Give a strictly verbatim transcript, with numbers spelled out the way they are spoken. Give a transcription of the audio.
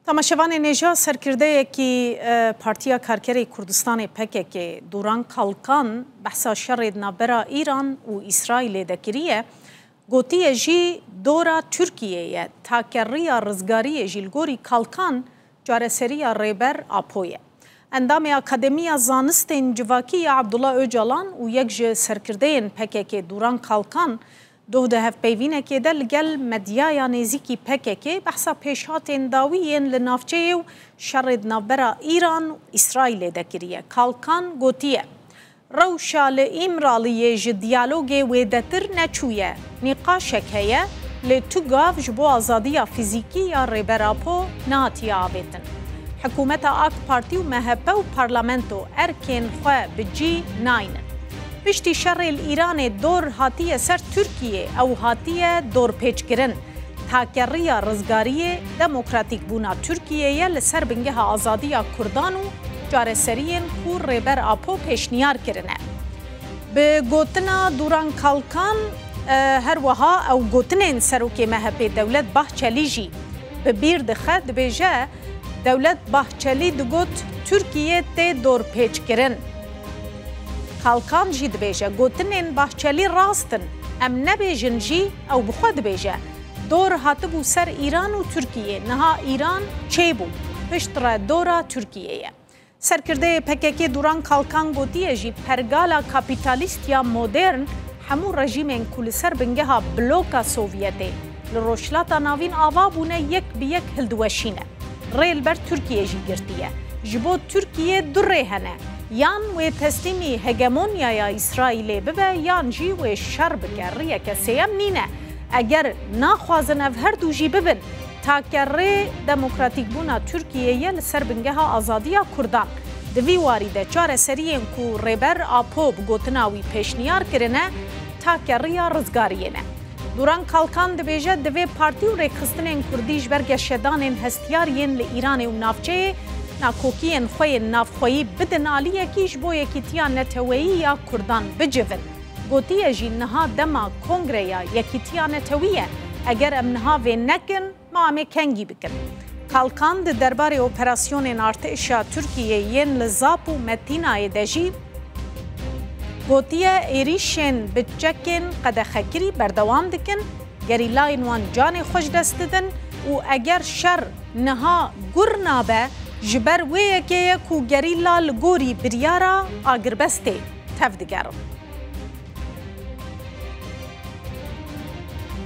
Temaşevanên hêja, serkirdeyekî, e, Partiya Karkerê Kurdistanê P K K, Duran Kalkan, behsa şerê di navbera Îran û Îsraîlê de kiriye. Gotiye jî dora Tirkiyê ye, take riya rizgariyê jî li gorî Kalkan çareseriya Rêber Apo ye. Endamê Akademiya Zanistên Civakî ya Abdullah Ocalan û yek ji serkirdeyên P K K Duran Kalkan, doh di hevpeyvînekê de li gel medyaya nêzîkî P K K behsa pêşhatên dawî yên li navçeyê û şerê di navbera Îran û Îsraîlê de kiriye. Kalkan gotiye, rewşa li Îmraliyê ji diyalogê wêdetir neçûye. Nîqaşek heye, lê tu gav ji bo azadiya fîzîkî ya Rêber Apo nehatiye avêtin. Hikûmeta AK Partî û M H P û parlamento erkên xwe bi cî naynin. Piştî şerê li Îranê dor hatiye ser Tirkiyê, ew hatiye dorpêçkirin. Takeriya rizgariyê, demokratîkbûna Tirkiyê ye li ser bingeha azadiya Kurdan û çareseriyên ku Rêber Apo pêşniyar kirine. Bi gotina Duran Kalkan, e, her wiha ew gotinên serokê M H P Dewlet Bahçelî jî bi bîr dixe, dibêje, Dewlet Bahçelî digot, Tirkiye tê dorpêçkirin. Kalkan jî dibêje, gotinên Bahçelî rast in. Em nebêjin jî, ew bi xwe dibêje. Dor hatibû ser Îran û Tirkiyê. Niha Îran çêbû. Piştre dora Tirkiyê ye. Serkirdeyê P K K Duran Kalkan gotiye jî, pergala kapîtalîst ya modern hemû rejîmên ku li ser bingeha bloka Sovyetê li Rojhilata Navîn ava bûne, yek bi yek hildiweşîne. Rê li ber Tirkiyê jî girtiye. Ji bo Tirkiyê du rê hene. Yan wê teslîmî hegemonyaya Îsraîlê bibe, yan jî wê şer bike. Riyeke sêyem nîne. Eger naxwazin ev her du jî bibin, take rê demokratîkbûna Tirkiyê ye li ser bingeha azadiya Kurdan. Di vî warî de çareseriyên ku Rêber Apo bi gotina wî pêşniyar kirine, take riya rizgariyê ne. Duran Kalkan dibêje, divê partî û rêkxistinên kurdî ji ber geşedanên hestiyar yên li Îranê û navçeyê nakokiyên xwe yên navxweyî bidin aliyekî ji bo yekîtiya neteweyî ya kurdan bicivin. Gotiye jî, niha dema kongreya yekîtiya netewî ye. Eger em niha vê nekin, ma em ê kengî bikin. Kalkan di derbarê operasyonên artêşa Tirkiyê yên li Zap û Metînayê de jî gotiye, êrîşên bi çekên qedexekirî berdewam dikin, gerîlayên wan canê xwe ji dest didin û eger şer niha gur nabe, ji ber wê yekê ye ku gerîla li gorî biryara agirbestê tevdigerin.